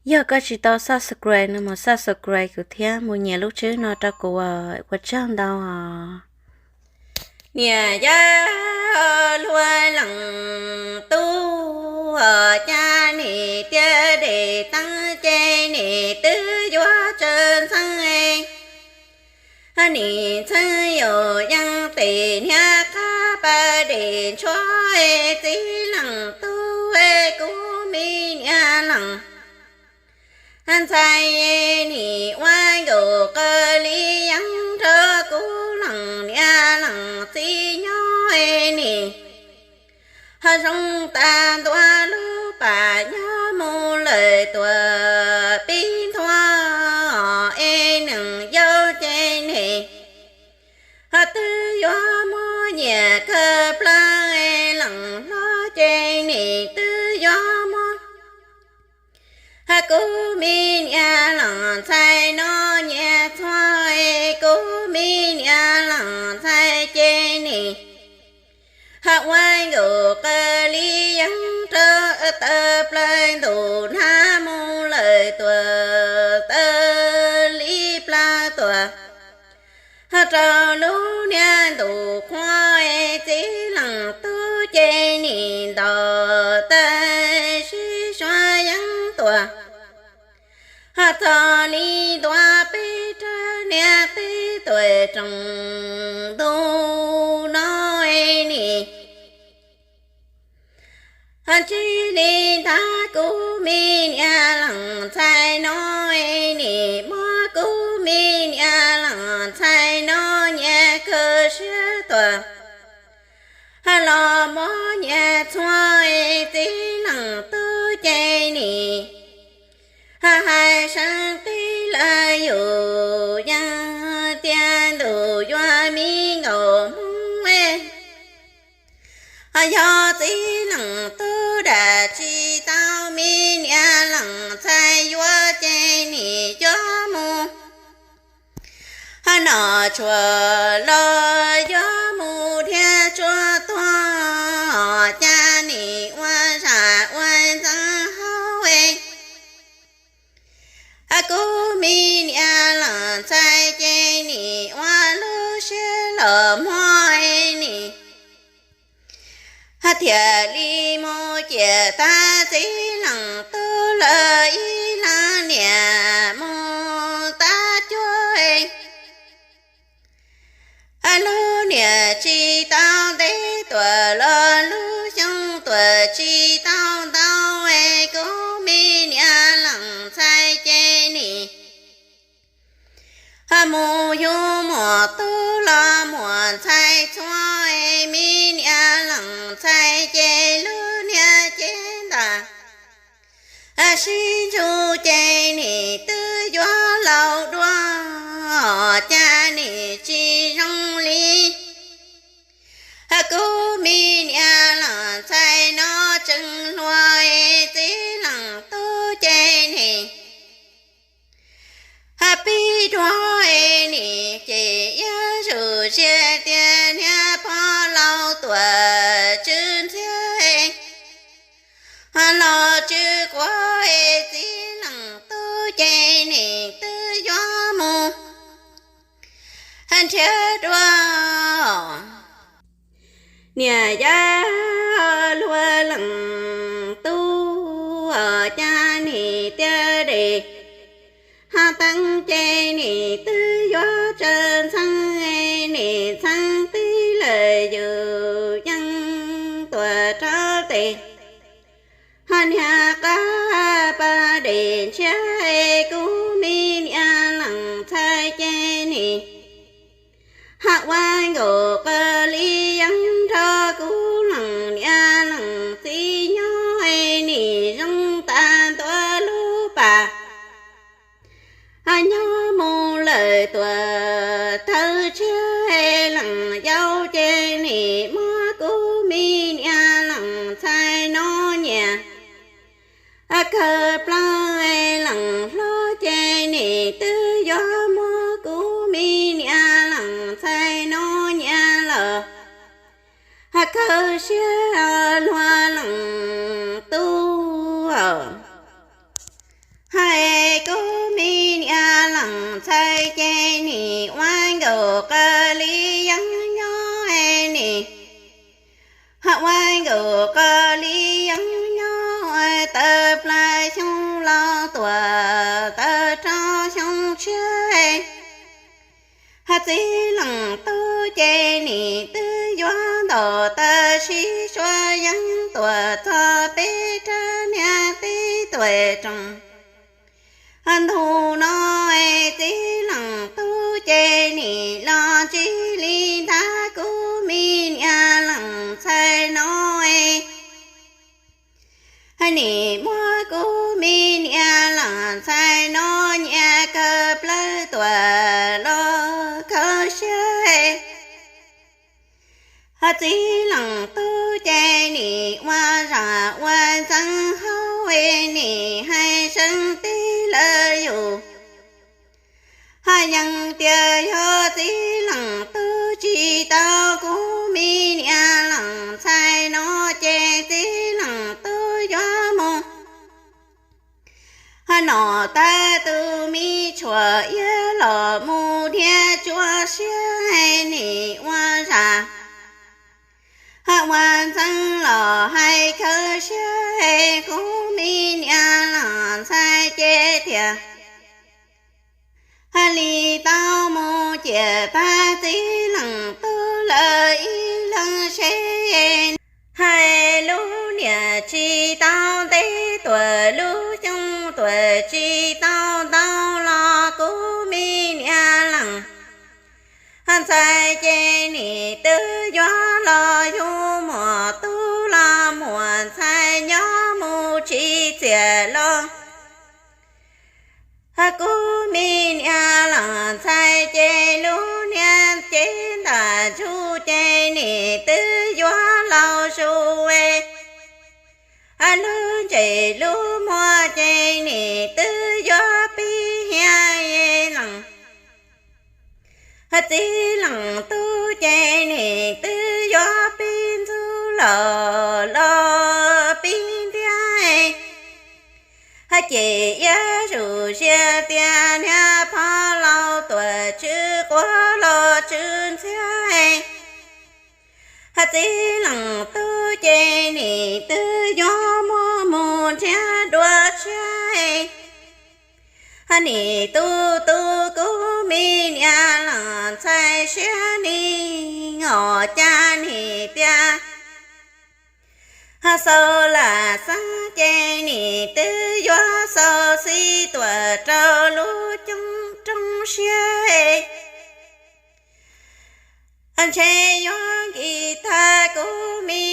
Yog koj tsis tau subscribe no mus subscribe kuv thiab mus nyiam lub tswb no rau kuv, ua tsaug ntau os. Niam yau luag leej tub, cas nim tiaj dej teeb ces nim twb yuav tsaws ntxheeb. Nim ntxheeb yus yeej tes hniav qab pas dej ntshuab, txiv leej tub kuv me niam leej ntxhais, nim ua nkaus qas li yeeb nrog kuv leej niam leej txiv nyob nim ho zoo tas ntua lub pas nyob mus lawm tuaj pib nthua es neeg yau ces nim ho twb yuav muab nyias kawg plaws, leej hlob ces nim twb yuav muab kuv me niam leej ntxhais no nyias txhua, kuv me niam leej ntxhais ces nim ho ua nkaus qas li yeeb rau taw plaws ntuj nag mus lawm tuaj taw li plaws tuaj ho rau lub niag ntuj qhua, txiv leej tub ces nim nto taw sib suav yeeb tuaj ho txog li ntua peb rab niag peb tuam rooj ntuj no nim ho ntsis li ntag kuv me niam leej ntxhais no nim muab kuv me niam leej ntxhais no nyias kawg siab tuaj ho los muab nyias txhua, txiv leej tub ces nim ho hais seeb tib lawm yus yeej tias ntuj yuav me nkaus hmoob ho yog txiv leej tub dam tsis tau me niam leej ntxhais yuav ces nim coj mus ho nom tshuaj los yuav mus dhia tshuaj tuag, cas nim ua zam ua ntxeev hauv kuv me niam leej ntxhais ces nim ua lub siab los muag nim thiaj li mus ciam tag txiv leej tub lawm ib leeg niam mus tab cuab lub niam tsis tau ntev tuaj los lub xyoo tuaj tsis tau ntau, kuv me niam leej ntxhais ces nim mus yug muam tub los muam ntxhais txhua, me niam leej ntxhais ces lub niag cev ntaj sib ntsuj ces nim twb yuav laus dua, cas nim tsis zoo li kuv me niam leej ntxhais no tseem hluas, txiv leej tub ces nim pib dua nim ces yuav tsum sia tias niag pog laus tuaj tsw ntxhiab los tsw quav, txiv leej tub ces nim twb yuav mus nrhiav dua. Niam yau luag leej tub, cas nim tiaj dej ho teeb ces nim twb yuav tsaws ntxheeb, nim ntxheeb tib lawm yus yeej tuaj rau tes ho niag qab pas dej ntshiab, kuv me niam leej ntxhais ces nim ho ua nkaus qas li yeeb nrog kuv leej niam leej txiv nyob, nim zoo tas ntua lub pas nyob mus lawm tuaj taw tshiab, leej yau ces nim muab kuv me niam leej ntxhais no nyias kawg plaws, leej hlob ces nim twb yuav muab kuv me niam leej ntxhais no nyias los kawg siab luag leej tub. Hais kuv me niam leej ntxhais ces nim ua nkaus qas li yeeb nyob nim, ua nkaus qas li yeeb nyob tawm plaub xyoo los tuaj tawm rau xyoo tshiab. Txiv leej tub ces nim twb yuav nto, tab sis suav yeeb tuaj txog peb rab niag tib tuam rooj. Ntu no txiv leej tub ces nim los ntsib li ntag kuv me niam leej ntxhais no. Nim muab kuv me niam leej ntxhais no nyiam kawg plaub tuam los kawg siab. Txiv leej tub ces nim ua zam ua ntxeev hauv, nim hais seeb teb lawv yus. Hais yeej tias yog txiv leej tub tsis tau kuv me niam leej ntxhais no ces txiv leej tub yuav mus, hais nom tais tus me tshuam iab los mus dhia tsuag siab, nim ua zam ua ntxeev los hais kawg siab, kuv me niam leej ntxhais ces tias li tau mus ciam tag txiv leej tub lawv ib leeg seb, hais lub niam tsis tau ntev tuaj, lub xyoo tuaj tsis tau ntau los kuv me niam leej ntxhais ces nim twb yuav los yug muam tub los muam ntxhais nyob mus tsis txias los. Kuv me niam leej ntxhais ces lub niag cev ntam ntsuj ces nim twb yuav laus zus, lub ntsej lub muag ces nim twb yuav pib hiam leej. Txiv leej tub ces nim twb yuav pib ntxub los los pib ntiab, ces iab zuj zus tias niag pog laus tuaj tsw quav los tsw ntxhiab. Txiv leej tub ces nim twb yuav muab mus nrhiav dua tshiab, nim tu tu kuv me niam leej ntxhais siab, nim os cas nim tias xaus lam xeeb ces nim twb yuav xaus xib tuaj rau lub coob roob siab, ntshe yuav nkim tag kuv me